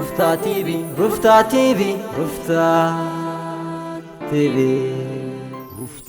ሩፍታ ቲቪ፣ ሩፍታ ቲቪ፣ ሩፍታ ቲቪ። ሩፍታ።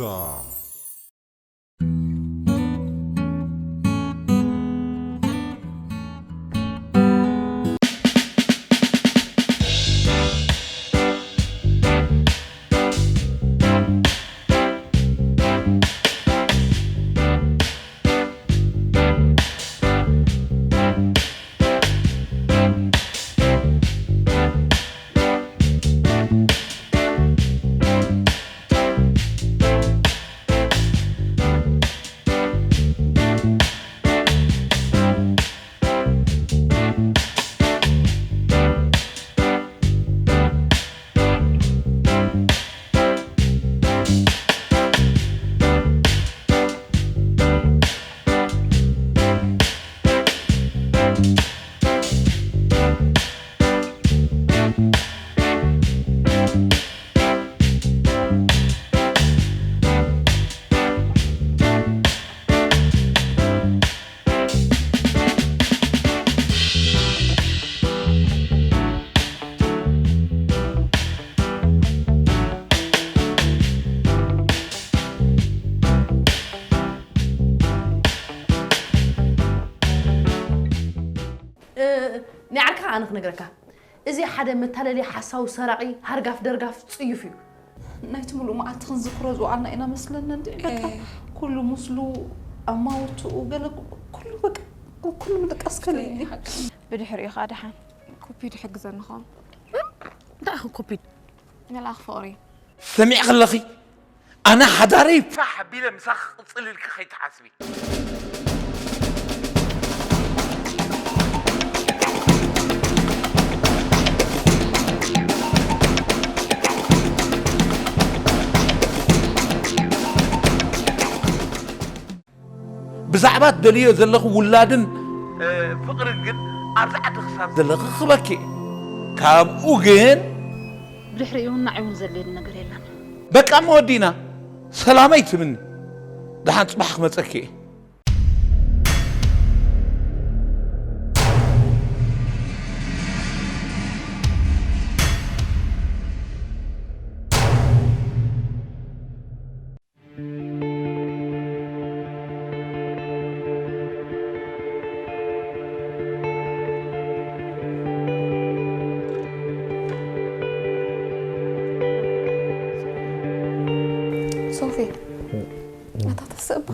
እ፣ ናይ ዓርክኻ ኣነ ክነግረካ። እዚ ሓደ መታለሊ ሓሳዊ ሰራቒ ሃርጋፍ ደርጋፍ ጽዩፍ እዩ። ናይቲ ሙሉእ መዓልቲ ክንዝክሮ ዝወዓልና ኢና መስለኒ እንዲ። በቃ ኩሉ ምስሉ ኣማውትኡ ገለ ኩሉ በቃ ኩሉ ምድቃስ ከለ እዩ። ብድሕሪኡ ኸኣ ደሓን ኩፒድ ይሕግዘኒ ኸውን። እንታይ ኢኹም ኩፒድ? መልኣኽ ፍቕሪ። ሰሚዕ ከለኺ ኣነ ሓዳረይ ፋሕ ኣቢለ ምሳኺ ክቕጽል ኢልኪ ከይትሓስቢ። ብዛዕባ ትደልዮ ዘለኺ ውላድን፣ እ፣ ፍቕርን ግን ኣብዚ ዓዲ ክሳብ ዘለኺ ክበኪ። ካብኡ ግን ብድሕሪኡ እውን ናዕ እውን ዘድልየኒ ነገር የለን። በቃ እሞ ወዲና ሰላመይ ትምኒ። ደሓን ጽባሕ ክመጸኪ እየ። ሶፊ፣ ኣታ ተስእባ።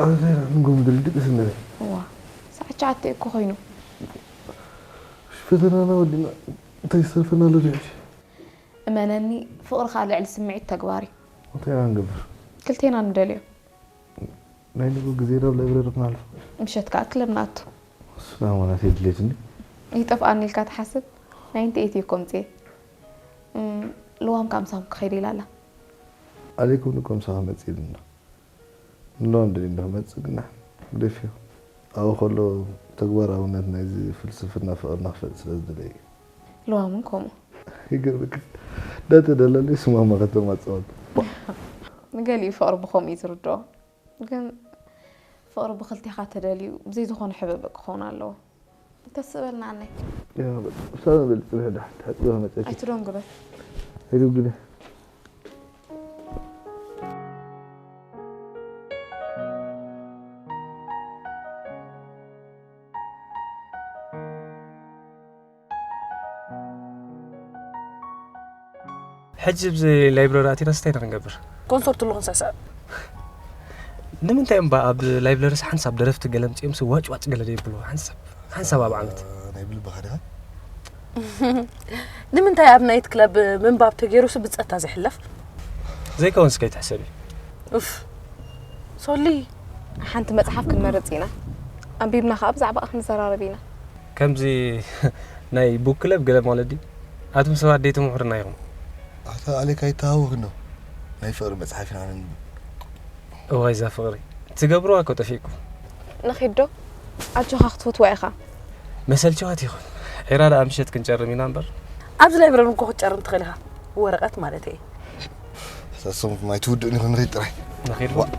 ኣንተ ንጎም ድልድቅ ስንበል። እዋ፣ ሰዓት ትሽዓተ እኮ ኮይኑ። እሺ፣ ፈተናና ወዲና እንታይ ይሰርፈና ኣሎ ድሕሽ? እመነኒ፣ ፍቕሪ ኸኣ ልዕሊ ስምዒት ተግባር እዩ። እንታይ ኢና ንገብር? ክልቴና ንደልዮ። ናይ ንግሆ ግዜ ናብ ላይብረሪ ክነሕልፎ። ምሸት ከኣ ክለብ ንኣቱ። እሱ ናይ ኣማናት የድልየትኒ። ይጠፍኣኒ ኢልካ ትሓስብ? ናይንቲ ኤትዮ እኮ ምጽኤ። እም፣ ልዋም ከኣ ምሳኹም ክኸይድ ኢላ ኣላ። ኣሌኩም እኮ ምሳኻ መጽእ ኢሉና። ንልዋም ደልዩ እንዶ ክመጽእ ግና ግደፍዮ። ኣብኡ ከሎ ተግባራውነት ናይዚ ፍልስፍና ፍቕርና ክፈልጥ ስለ ዝደለየ እዩ። ልዋም እውን ከምኡ። ይገርምክ። እንዳተደለለ ስማማ ከተማ ጸወት። ንገሊኡ ፍቕሪ ብኸምኡ እዩ ዝርድኦ። ግን ፍቕሪ ብኽልቴኻ ተደልዩ ብዘይ ዝኾነ ሕብእብእ ክኸውን ኣለዎ። እንተስእበልና ኣነይ። ያ በቃ፣ ብሳብ በል ጽንሕ ደሓን፣ ተሓጽበ መጸኪ። ኣይትደንጉበ። ኣይደንጉበ። ሕጂ ኣብዚ ላይብረሪ ኣቲናስ እንታይ ኢና ክንገብር? ኮንሰርት ኣሎ ክንስዕስዕ። ንምንታይ እምባ ኣብ ላይብረሪስ ሓንሳብ ደረፍቲ ገለ ምጺኦምሲ ዋጭ ዋጭ ገለ ደይብሉ? ሓንሳብ፣ ሓንሳብ ኣብ ዓመት። ናይ ብልብኻ ዲኻ? ንምንታይ ኣብ ናይት ክለብ ምንባብ ተገይሩሲ ብጸታ ዘይሕለፍ? ዘይከውንስ ከይትሕሰቢ። ኡፍ። ሶሊ። ሓንቲ መጽሓፍ ክንመርጽ ኢና። ኣንቢብና ኸኣ ብዛዕባኣ ክንዘራረብ ኢና። ከምዚ ናይ ቡክ ክለብ ገለ ማለት ድዩ? ኣቱም ሰባት ደይ ትምሕሩና ኢኹም። ኣታ ኣሌክ ኣይተሃወኽን ዶ? ናይ ፍቕሪ መጽሓፍ ኢና ነንብብ። እዋይ እዛ ፍቕሪ። ትገብርዋ እኮ ጠፊእኩም። ንኺድ ዶ? ኣጆኻ ክትፈትዋ ኢኻ። መሰልችዋት ኢኹም። ዒራ ደኣ ምሸት ክንጨርም ኢና እምበር። ኣብዚ ላይብረሪ እኮ ክትጨርም ትኽእል ኢኻ። ወረቐት ማለተይ። ሰሶም ማይ ትውድእኒ ኢኹም ንኺድ ጥራይ። ንኺድ ዋ። ዶ?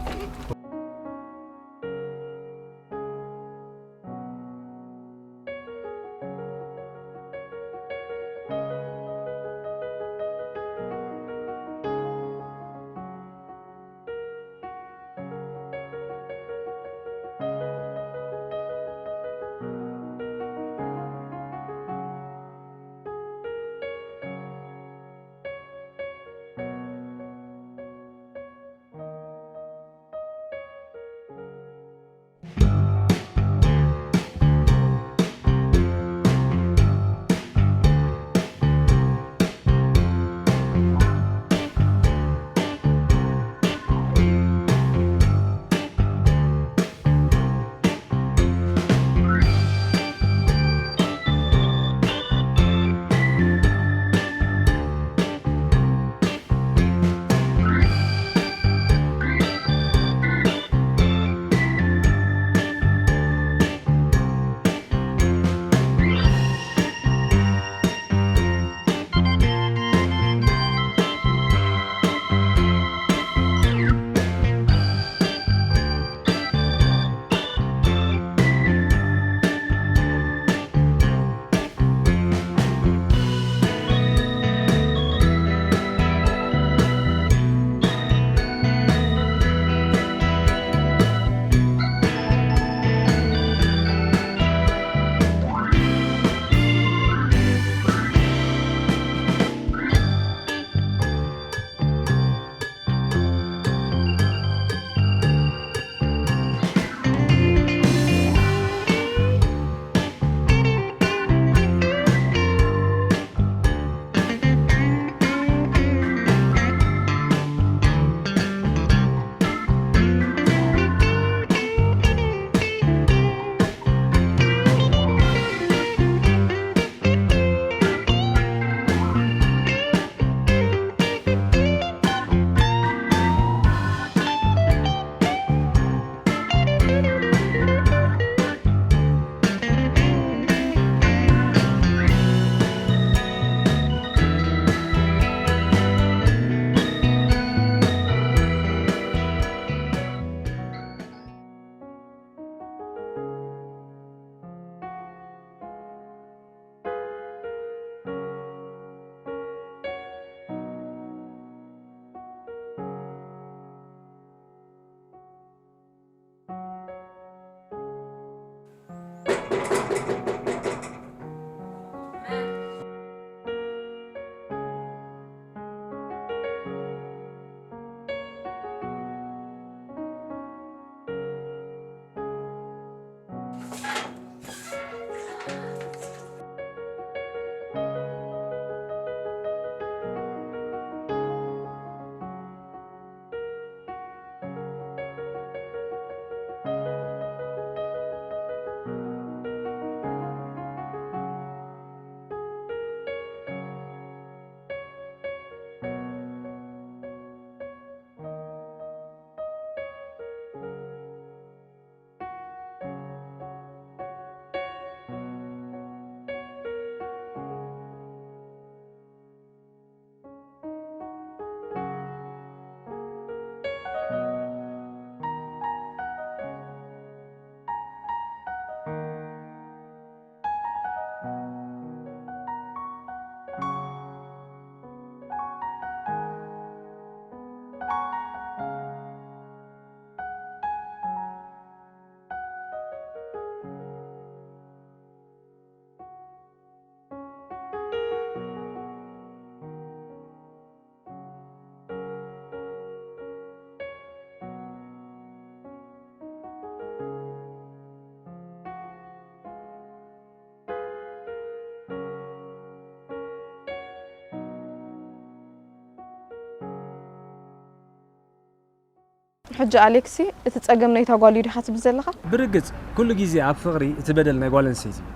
ሕጂ ኣሌክሲ፣ እቲ ጸገም ናይታ ጓል እዩ ዲኻ ትብል ዘለኻ? ብርግጽ፣ ኩሉ ግዜ ኣብ ፍቕሪ እቲ በደል ናይ ጓል ኣንስተይቲ እዩ።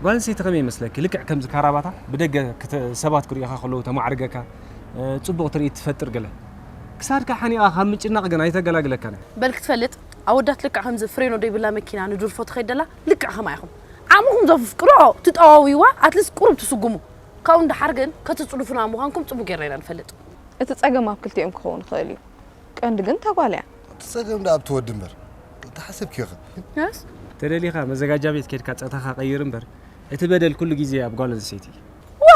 ጓል ኣንስተይቲ ከመይ ይመስለኪ? ልክዕ ከምዚ ካራባታ ብደገ ክተ-፣ ሰባት ክርእዩኻ ከለዉ ተማዕርገካ፣ እ፣ ጽቡቕ ትርኢት ትፈጥር ገለ። ክሳድካ ሓኒቓ ካብ ምጭናቕ ግን ኣይተገላግለካን እያ። በል ክትፈልጥ፣ ኣወዳት ልክዕ ከምዚ ፍሬኖ ዘይብላ መኪና ንድርፎ ትኸይድ ደላ፣ ልክዕ ከማ ኢኹም። ዓቕምኹም ዘፍቅሮ ትጠዋውይዋ፣ ኣትሊስት ቁሩብ ትስጉሙ። ካብኡ ንደሓር ግን ከተጽድፉና ምዃንኩም ጽቡቕ ጌርና ኢና ንፈልጥ። እቲ ጸገም ኣብ ክልቲኦም ክኸውን ይኽእል እዩ። ቀንዲ ግን እታ ጓል እያ። እቲ ጸገም ደኣ ኣብቲ ወዲ እምበር። እንታይ ሓሰብኪ ኢኺ? የስ? ተደሊኻ መዘጋጃ ቤት ኬድካ ጸታኻ ቀይር እምበር፣ እቲ በደል ኩሉ ግዜ ኣብ ጓል ኣንስተይቲ እዩ። ዋ!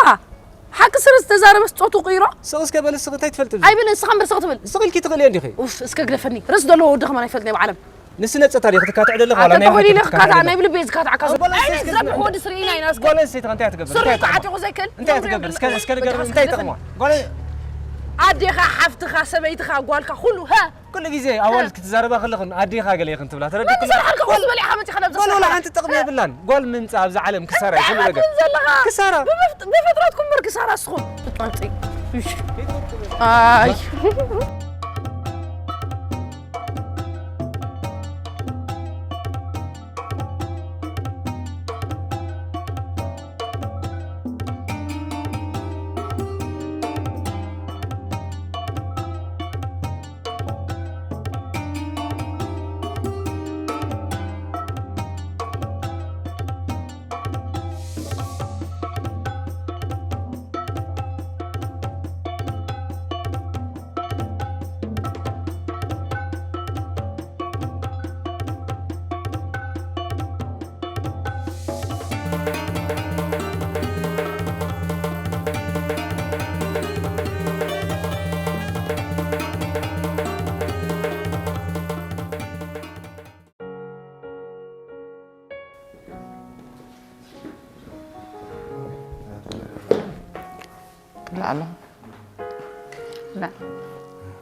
ሓቂ ስለ ዝተዛረበስ ጾቱ ቅይሮ? ስቕ እስከ በል፣ እስኺ እንታይ ትፈልጢ ኣብዚ? ኣይብልን፣ ንስኻ እምበር ስቕ ትብል። ስቕ ኢልኪ ትኽእልዮ እንዲኺ? ኡፍ፣ እስከ ግደፈኒ። ርእሲ ዘለዎ ወዲ ከማን ኣይፈልጥን እየ ብዓለም። ንስነ ጸታሪ ክትካትዕ ደለኻ ዋላ ኣንተ ናይ ኮይኒ ሃገር ኢለ ክትካትዕ ክካታዕ፣ ደለኻ? ናይ ብልበይ ዝካታዕካ ዘሎ። ጓል ኣንስተይቲ ኣይነ እስከ ዝረብሕ ወዲ ስርኢና ኢና እስከ። ጓል ኣንስተይቲ እንታይ ትገብር? ስርኢት እንታይ ትጠቕማ? ተዓጢቑ ዘይክእል እንታይ ትገብር? እንታይ ጠቕማ? ጓል ኣዴኻ፣ ሓፍትኻ፣ ሰበይትኻ፣ ጓልካ፣ ኩሉ፣ ሃ? ኩሉ ግዜ ኣዋልድ ክትዛረባ ከለኽን ኣዴኻ ገለ ኢኽን ትብላ። ተረዲእክን? መን ዝሰርሓልካ? ኮስ በሊዕኻ መጺኻ ነብዛ ጓል ወላ ሓንቲ ጥቕሚ የብላን። ጓል ምምጻእ ኣብዛ ዓለም ክሳራ እዩ ኩሉ ነገር። እንታይ ትብል ዘለኻ? ክሳራ። ብፍጥ-፣ ብፍጥረትኩም እምበር ክሳራ እስኹም። ብጣልጺ። እሽ። ኣይ። ብላዕ ኣለኹ። ብላዕ።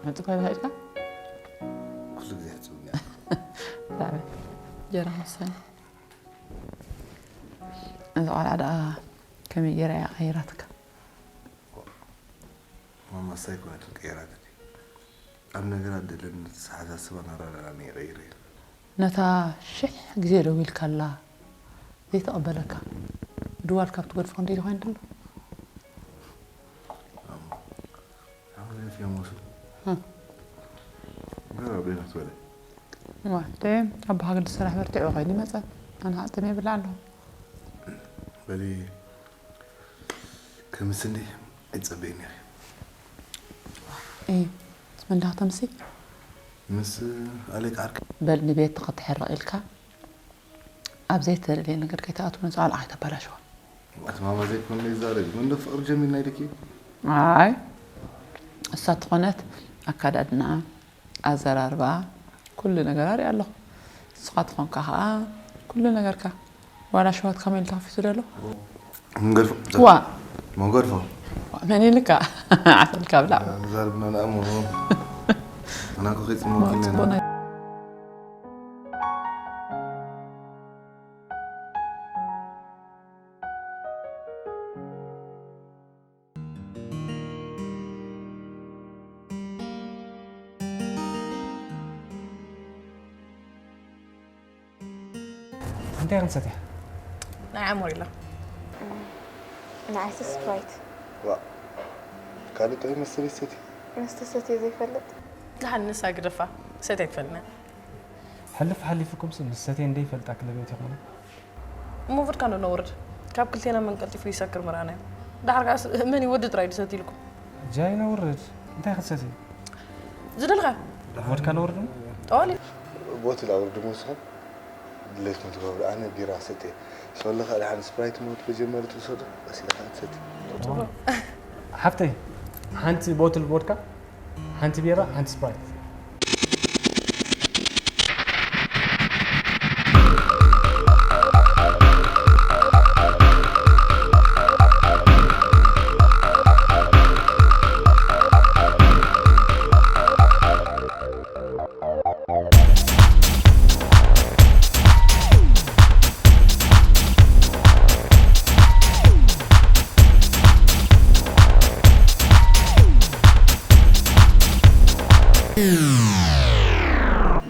መጥፋ ይባሃልካ? ኩሉ ግዜ ሕጽብኒ። ብላዕ በል። እንጀራ መሳኒ። እዛ ቆልዓ ደኣ ከመይ ገይራ እያ ቀይራትካ? ማማ፣ እሳ ኣይኮነትን ቀይራትኒ። ኣብ ነገራት ዘለኒ ኣተሓሳስባን ኣረዳድኣን እየ ቀይረዮ። ነታ ሽሕ ግዜ ደዊልካላ ዘይተቐበለካ፣ ድዋል ካብ ትገድፎ ክንደይ ኮይኑ ኣሎ? ማማ፣ ሓወይ፣ ፊያሞሱ። እ። ገራ በይና ትበለ። እዋ፣ ደም ኣቦኻ ግዲ ስራሕ በርቲዑ ኮይኑ ይመጸ። ኣነ ሓጥም ይብላ ኣለኹ። በሊ፣ ከምሲ እንዲ ኣይትጸበይኒ ኢኺ። እይ፣ ምስ መን ዳኽ ተምሲ? ምስ ኣሌክ ዓርኪ። በል ንቤት ተኸትሕርቕ ኢልካ ኣብ ዘይተደለየ ነገር ከይትኣትው ነዛ ቆልዓ ከይተበላሽዋ። ኣቲ ማማ ዘይኮነ ይዛረብ፣ እንዶ ፍቕሪ ጀሚርና ኢልኪ? ኣይ፣ እሳ ተኾነት ኣካዳድና፣ ኣዘራርባ፣ ኩሉ ነገር ኣሪኣ ኣለኹ። ንስኻ ተኾንካ ኸኣ ኩሉ ነገርካ። ዋላ ሸዋት ከመይ ኢሉ ተኸፊቱ ዘሎ? ምንገድፎ ዋ መገድፎ መን ኢልካ ዓፈልካ ብላ ዛርብና ንኣሞ ኣና ኮ ከይፅመወኪ ኣለና ጽቡቕ ናይ እንታይ ክንሰትያ? ንዓይ ሞሪላ። ንዓይሲ ስፕራይት። ዋ ካልእ ጥዑይ መስተ ይሰቲ መስተ ሰትየ ዘይፈልጥ። ደሓን ንሳ ግደፋ። ሰትያ ኣይትፈልጥን እያ። ሕልፍ ሓሊፉኩምሲ ምስ ሰትየ እንደይፈልጣ ክለብዮት ይኾኑ። እሞ vodka ዶ ነውርድ? ካብ ክልቴና መን ቀልጢፉ ይሰክር ምርኣናዮ። ደሓር ከኣስ መን እዩ ወዲ ጥራይ ድሰት ኢልኩም? ጃይ ነውርድ። እንታይ ክትሰትዩ? ዝደልኻ ቮድካ ነውርድ? ጠዋሊ ቦትል ኣውርድ መስኹም ድሌትኩም ትገብሩ ኣነ ቢራ ሰትየ ሶሎ ከኣ ደሓን ስፕራይት ሞት መጀመሪ ትውሰዱ ቀስ ኢልካ ትሰቲ ሓፍተይ ሓንቲ ቦትል ቮድካ ሓንቲ ቢራ ሓንቲ ስፕራይት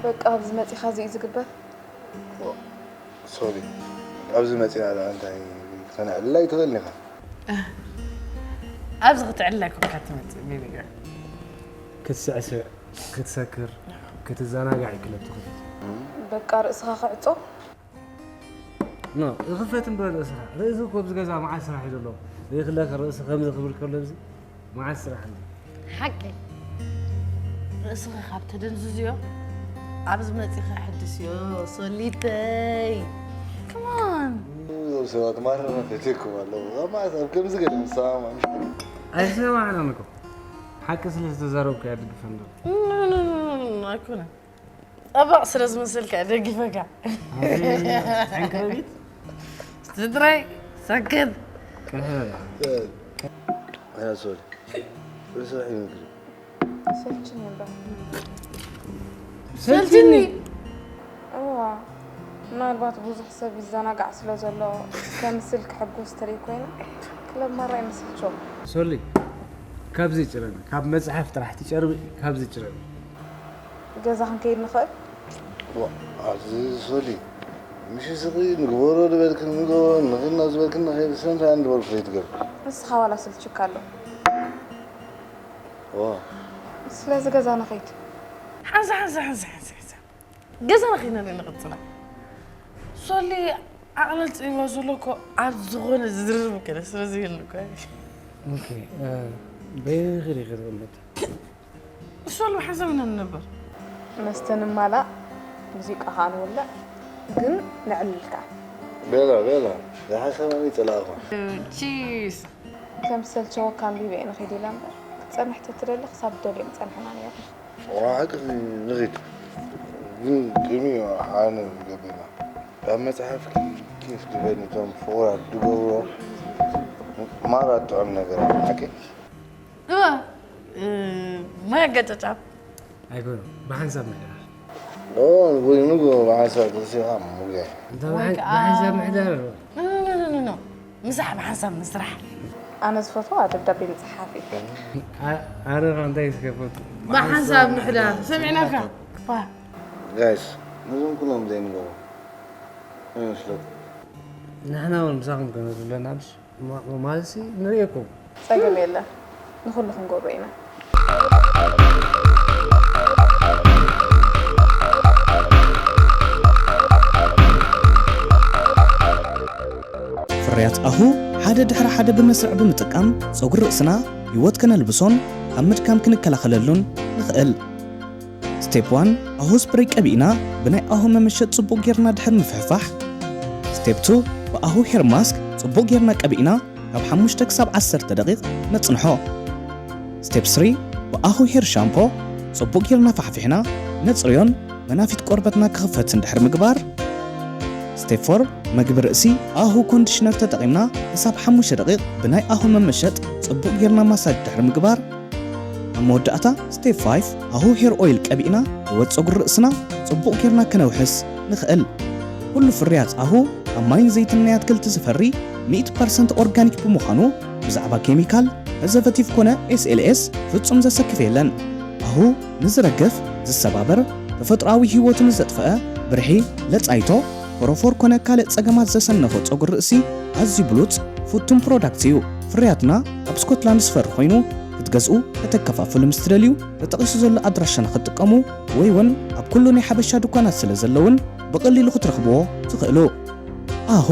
በቃ ኣብዚ መጺኻ እዚ እዩ ዝግበር። ሶሪ ኣብዚ መጺና ደኣ እንታይ ክተነዕልላ ኣይትኽእልን ኢኻ ኣብዚ ክትዕልል ኣይኮንካ ትመጽእ ቤቢ ገር ክትስዕስዕ ክትሰክር ክትዘናጋዕ እዩ ክለብ ትኽእል በቃ ርእስኻ ክዕጾ ኖ ይኽፈት እምበር ርእስኻ ርእሲ እኮ ኣብዚ ገዛ መዓት ስራሕ እዩ ዘሎ ዘይክለክ ርእሲ ከምዚ ክብል ከሎ እዚ መዓት ስራሕ ኣሎ ሓቂ ርእስኻ ካብ ተደንዝዝዮ ኣብዚ መጺኻ ሕድስዮ ሶሊተይ ከማን እዞም ሰባት ማረና ፈትየኩም ኣለዉ ኣብ መዓት ኣብ ከምዚ ገለ ምሰማማዕ ኣይሰማዕናን እኮ ሓቂ ስለ ዝተዛረብኩ እያ ድግፈን ዘሎ ኣይኮነን ጠበቕ ስለ ዝመስልካ እየ ደጊፈካ ዕንክረቢት ስትራይ ሰክት ቅርሕበ ሶሪ ርእሲ ይንክሪ ሰልችኒ እምበር ሰልችኒ እዋ ምናልባት ብዙሕ ሰብ ይዘናጋዕ ስለ ዘሎ ከምስል ክሕጎስ ትርኢ ኮይና ክለብ ማራ ይመስልቸው ሶሊ ካብዚ ጭረኒ ካብ መፅሓፍ ጥራሕ ትጨርቢ ካብዚ ጭረኒ ገዛ ክንከይድ ንኽእል ኣብዚ ሶሊ ምሽ ስኺ ንግበሮ ዝበልክን ንገበሮ ንኽና ዝበልክን ንኸይድ ስለምንታይ ኣንድ በልኩ ዘይትገብር ንስኻ ዋላ ስልችካ ኣሎ ዋ ስለዚ ገዛ ንኸይድ ሓንሳ ሓንሳ ሓንሳ ሓንሳ ሓንሳ ገዛ ንኸይድ ንርኢ ንቕጽላ ሶሊ ዓቕለል ጽኢዋ ዘሎ እኮ ኣብ ዝኾነ ዝድርብ ገለ ስለ ዘይህሉ እኮ ኦኬ በይኺ ዲኺ ትቕመጥ እሱ ኣሎ ሓሳብ ኢና ንነብር መስተ ንማላእ ሙዚቃ ከዓ ንውልዕ ግን ነዕልልካ ቤላ ቤላ ዝሓሳብ ኣነ ይፀላእኹ ቺስ ከም ሰልቸወካ ኣንቢበ እየ ንኺድ ኢለ እምበር ክትፀንሕ ተትደሊ ክሳብ ደልዮም ፀንሕና ነይርና ዋሓቂ ንኺድ ግን ቅድሚ ሓነ ገቢና ካብ መፅሓፍ ኬፍ ዝበኒ እቶም ፍቑራት ዝገብሮ ማራ ጥዑም ነገር ሓቂ እወ መገጨጫ ኣይኮነ ብሓንሳብ ምሕዳር ወይ ንጎ ብሓንሳብ ተሲኻ ሙገ እንተ ብሓንሳብ ምሕዳር ኣሎ ምሳሕ ብሓንሳብ ምስራሕ ኣነ ዝፈትዋ ደብዳቤ ምፅሓፍ እዩ ኣነ ከ እንታይ ስከፈቱ ብሓንሳብ ምሕዳር ሰሚዕናካ ባ ጋይስ ነዞም ኩሎም ዘይንገቦ ይመስለኩም ንሕና እውን ምሳኹም ከነትብለና ድሽ ማለትሲ ንርእየኩም ፀገም የለን ንኩሉ ክንገብሮ ኢና ፍርያት ኣሁ ሓደ ድሕሪ ሓደ ብመስርዕ ብምጥቃም ጸጉሪ ርእስና ህይወት ከነልብሶን ካብ ምድካም ክንከላኸለሉን ንኽእል። ስቴፕ ዋን ኣሁ ስፕሬይ ቀቢእና ብናይ ኣሁ መመሸጥ ጽቡቕ ጌርና ድሕር ምፍሕፋሕ። ስቴፕ ቱ ብኣሁ ሄር ማስክ ጽቡቕ ጌርና ቀቢእና ካብ ሓሙሽተ ክሳብ ዓሰርተ ደቂቕ ነጽንሖ። ስቴፕ ስሪ ብኣሁ ሄር ሻምፖ ጽቡቕ ጌርና ፋሕፊሕና ነጽርዮን መናፊት ቆርበትና ክኽፈትን ድሕሪ ምግባር። ስቴፕ ፎር፣ መግቢ ርእሲ ኣሁ ኮንዲሽነር ተጠቒምና ክሳብ ሓሙሽተ ደቂቕ ብናይ ኣሁ መመሸጥ ጽቡቕ ጌርና ማሳጅ ድሕሪ ምግባር፣ ኣብ መወዳእታ ስቴፕ ፋይቭ ኣሁ ሄር ኦይል ቀቢእና ህይወት ጸጉሪ ርእስና ጽቡቕ ጌርና ከነውሕስ ንኽእል። ኩሉ ፍርያት ኣሁ ካብ ማይን ዘይትን ናይ ኣትክልቲ ዝፈሪ ሚእቲ ፐርሰንት ኦርጋኒክ ብምዃኑ ብዛዕባ ኬሚካል፣ ፕሪዘርቨቲቭ ኮነ ኤስኤልኤስ ፍጹም ዘሰክፍ የለን። ኣሁ ንዝረግፍ፣ ዝሰባበር፣ ተፈጥሮኣዊ ህይወቱ ንዘጥፍአ ብርሒ፣ ለጻይቶ፣ ፎሮፎር ኮነ ካልእ ጸገማት ዘሰነፎ ጸጉሪ ርእሲ ኣዝዩ ብሉጽ ፍቱን ፕሮዳክት እዩ። ፍርያትና ኣብ ስኮትላንድ ዝፈሪ ኮይኑ ክትገዝኡ ከተከፋፍሉ ምስ ትደልዩ ተጠቒሱ ዘሎ ኣድራሻና ክትጥቀሙ ወይ እውን ኣብ ኩሉ ናይ ሓበሻ ድኳናት ስለ ዘለውን ብቐሊሉ ክትረኽብዎ ትኽእሉ። ኣሁ።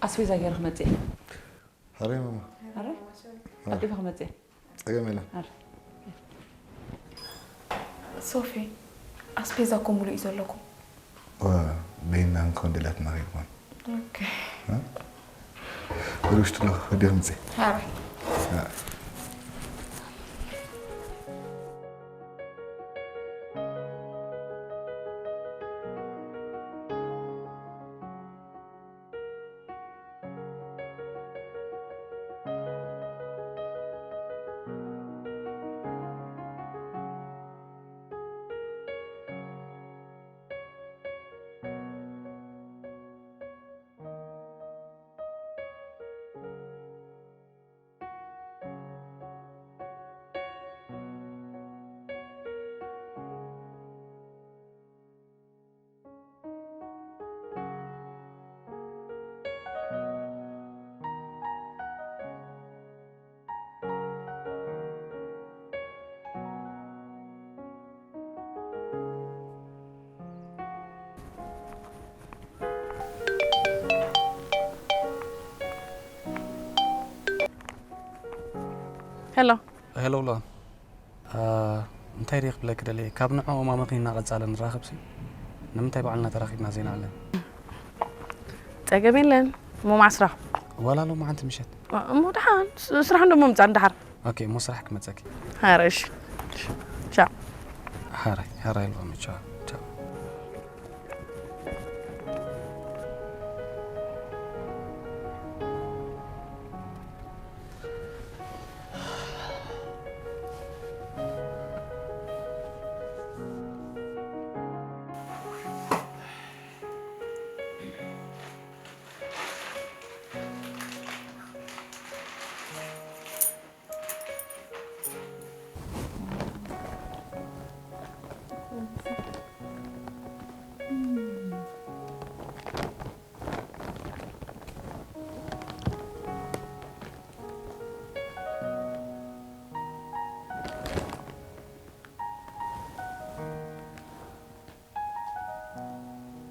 ኣስቤዛ ገይረ ክመጽእ እየ። ኣረ ማማ። ኣረ? ኣረ። ኣዴኻ ክመጽእ እየ። ጸገም የለን። ኣረ። ሶፊ፣ ኣስቤዛ እኮ ሙሉእ እዩ ዘለኩም። ዋ፣ በይንና እንኳን ደላትና ከይኮን። ኦኬ። እ? ወደ ውሽጢ ኣለኹ፣ ወዲያ ክመጽእ እየ። ኣረ። እ። ሄሎ። ሄሎ ሉላ፣ እንታይ ድየ ክብለኪ ደልየ፣ ካብ ንዕኦም ኣመኺና ቀጻሊ ንራኸብሲ፣ ንምንታይ ባዕልና ተራኺብና ዘይንዓልም? ጸገም የለን። እሞ መዓስ ራኸብ? ዋላ ሎማዓንቲ ምሸት። እሞ ደሓን፣ ስ- ስራሕ እንዶ ምምጻእ ንደሓር። ኦኬ፣ እሞ ስራሕ ክመጸኪ። ሃረ፣ እሺ። ቻው። ሃራይ፣ ሃራይ ሎሚ፣ ቻው፣ ቻው።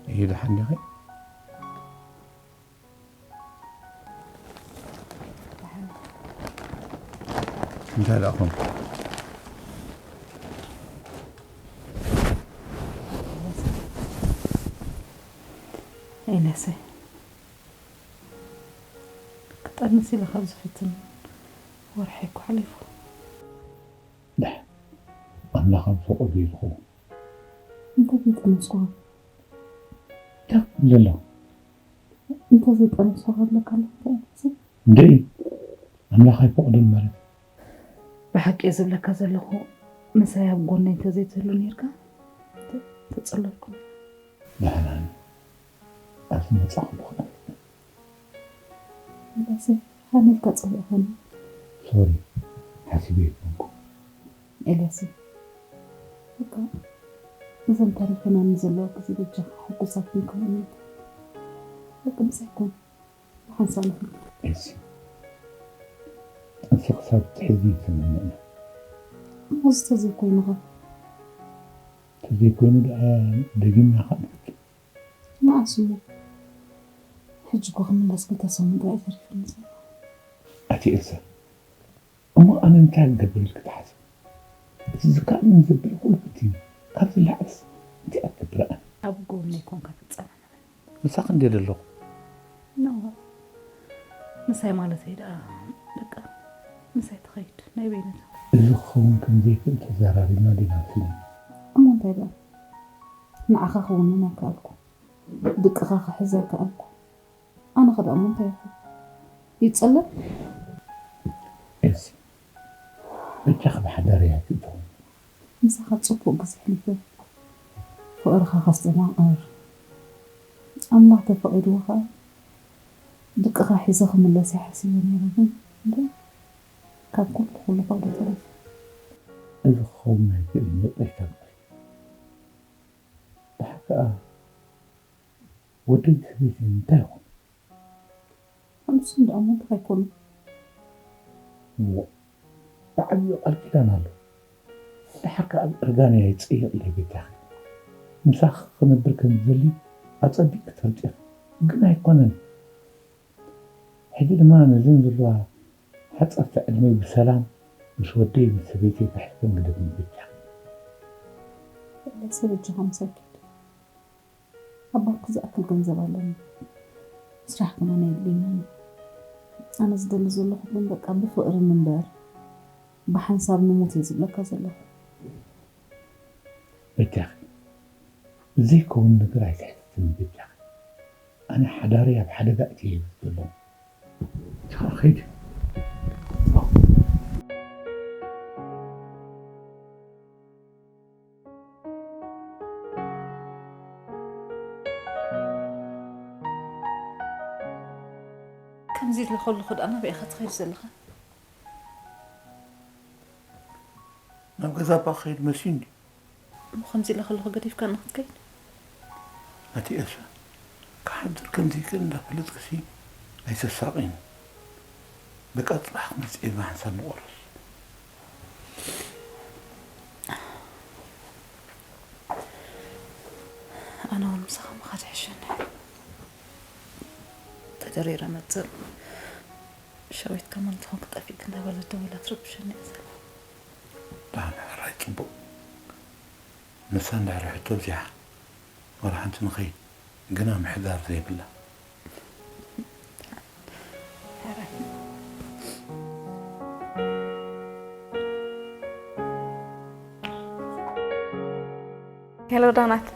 ይሄ ደሓን ዲኺ? እንታይ ደኣ ኾንኩ? ኤልያሰይ፣ ክጠንስ ኢለ ካብ ዝፍትን ወርሒ እኮ ሓሊፉ። ኣምላኽ ኣብ ፈቐዶ እዩ ዝኸውን። እንታይ ዘይጠነስኩ? እንታይ ክብል ዘለኹ? እንታይ ዘይጠነስኩ ክብለካ ኣለኹ? እንታይ እዩ? እንደ ኣምላኽ ኣይፈቕዶን ማለት። ብሓቂ እየ ዝብለካ ዘለኹ፣ ምሳይ ኣብ ጎነይ እንተዘይትህሉ ነይርካ፣ ተጸለልኩ። ደሓን ኣብዚ መጻኹ ብኽነት ኤልያሰይ፣ ሃኒልካ ጸዊዕኻኒ። ሶሪ፣ ሓሲበ ኣይኮንኩ። ኤልያሰይ፣ በቃ እዘን ታሪኽና ንዘለዋ ግዜ በጃኻ ሕጉሳት ክንከውን ኢና። በቃ ምሳይ ኩን፣ ብሓንሳብ ንኹን። ኤልሲ፣ ጥንሲ ክሳብ ትሕዚ ይሰምዕና ኢና። እሞዚ ተዘይኮይኑ ኸ? ተዘይኮይኑ ደኣ ደጊምና ኸኣ ንፍትን። መዓስ እሞ? ሕጂ እኮ ክምለስ ክልተ ሰሙን ጥራይ ተሪፉኒ ዘሎ። ኣቲ ኤልሳ፣ እሞ ኣነ እንታይ ክገብር ኢልኪ ትሓስቢ? እቲ ዝከኣለኒ ዘብል ኩሉ ፈቲነ፣ ካብዚ ንላዕልስ እንታይ እየ ክገብር ኣነ? ኣብ ጎነይ ኮንካ ተጸናንዓኒ። ምሳኺ እንድየ ዘለኹ። ኖ፣ ምሳይ ማለተይ ደኣ፣ በቃ ምሳይ ትኸይድ፣ ናይ በይነታ። እዚ ክኸውን ከም ዘይክእል ተዘራሪብና ዲና ኣስሊና? እሞ እንታይ ደኣ? ንዓኻ ክውንን ኣይከኣልኩ፣ ድቅኻ ክሕዝ ኣይከኣልኩ። ኣነ ኸ ደኣ እሞ እንታይ ይኹን? ይጸለል? ኤልሲ፣ በጃኺ ብሓዳር እያ ትእተው። ምሳኻ ጽቡቕ ግዜ ኣሕሊፈ፣ ፍቕርኻ ከስተማቕር ኣምላኽ ተፈቒድዎ ኸኣ ድቅኻ ሒዘ ክምለስ እየ ሓሲበ ነይረ፣ ግን እንዶ ካብ ኩሉ ኩሉ ባዶ ተሪፈ። እዚ ክኸውን ኣይክእልን፣ ይቕሬታ ግበሪ። ደሓር ከኣ ወደይ ሰበይተይ እንታይ ይኾኑ? ንሶም ደኣ እሞ እንታይ ኣይኮኑ? እሞ ብዓብዩ ቃል ኪዳን ኣሎ። ደሓር ከኣ ኣብ እርጋነይ ኣይጸየቕለይ በጃኺ። ምሳኺ ክነብር ከም ዝደሊ ኣጸቢቕኪ ትፈልጢ ኢኺ። ግን ኣይኮነን። ሕጂ ድማ ነዘን ዘለዋ ሓጸርቲ ዕድመይ ብሰላም ምስ ወደይ ምስ ሰበይተይ ተሕልፈን ግደፍኒ በጃኺ። ኤልያሰይ በጃኻ ምሳይ ኪድ። ኣብ ባንክ ዝኣክል ገንዘብ ኣለኒ። ስራሕ ከማን ኣየድልየንን እዩ። ኣነ ዝደሊ ዘለኹ ግን በቃ ብፍቕሪ ንምበር፣ ብሓንሳብ ንሙት እየ ዝብለካ ዘለኹ። በጃኺ፣ ዘይከውን ነገር ኣይትሕትትኒ በጃኺ። ኣነ ሓዳረይ ኣብ ሓደጋ እትየ ዘለኹ። ቻው፣ ኺድ። ከምዚ ኢለ ከለኹ ደኣ ናበይ ኢኻ ትኸይድ ዘለኻ? ናብ ገዛ ኣባ ክኸይድ መሲዩ እንዲ። እሞ ከምዚ ኢለ ከለኹ ገዲፍካኒ ክትከይድ? ኣቲ ኤልሳ፣ ክሓድር ከም ዘይክእል እንዳፈለጥክሲ ኣይተሳቕይኒ። በቃ ጽባሕ ክትመጽእ ኢልና ሓንሳብ ንቆርስ። ኣነ እውን ምሳኻ ምኻድ ይሕሸኒ። ተደሪረ መጽእ። ሸዊት ከማን ዝኾንክ ጠፊእክ እንዳበለት ደዊላ ትረብሸኒ እያ ዘላ። ደሓን ሕራይ ጽቡቕ። ንሳ እንድሕር ሕቶ ኣብዚሓ፣ ዋላ ሓንቲ ንኸይድ ግና ምሕዳር ዘይብላ። ሄሎ ዳናት።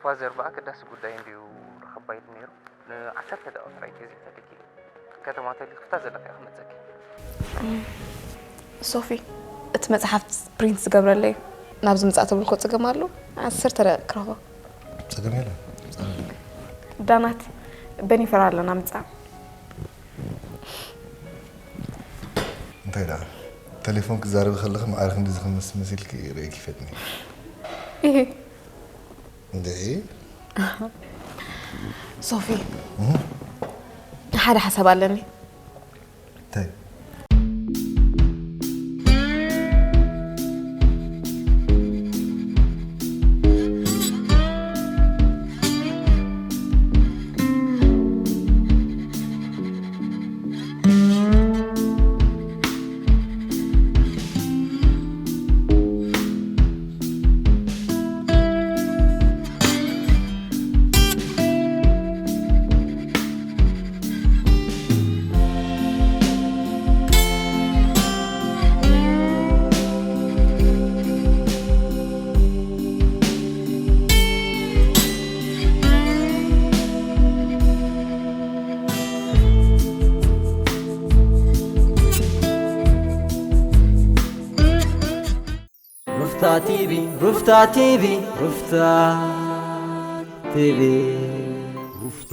ፋዘር ብኣገዳሲ ጉዳይ እንድዩ ረኸባ ኢሉ ነይሩ። ንዓሰርተ ደቂቕ ጥራይ ግዜ ተደኪ ከተማ ተሊኽፍታ ዘለኺ ክመፀኪ። ሶፊ፣ እቲ መፅሓፍ ፕሪንት ዝገብረለይ ናብ ዝምፃእ ተብልኮ ፀገም ኣሎ። ዓሰርተ ደቂቕ ክረኽቦ። ፀገም የለን። ዳናት በኒፈር ኣለና ምፃእ። እንታይ ደኣ፣ ቴሌፎን ክዛረብ ከለኺ ማዕረ ክንዲ ዝኽምስ መሲልኪ ርእየኪ ፈጥኒ። ይሄ እንዴ ሶፊ፣ ሓደ ሓሳብ ኣለኒ። እንታይ? ሩፍታ ቲቪ ሩፍታ ቲቪ ሩፍታ ቲቪ ሩፍታ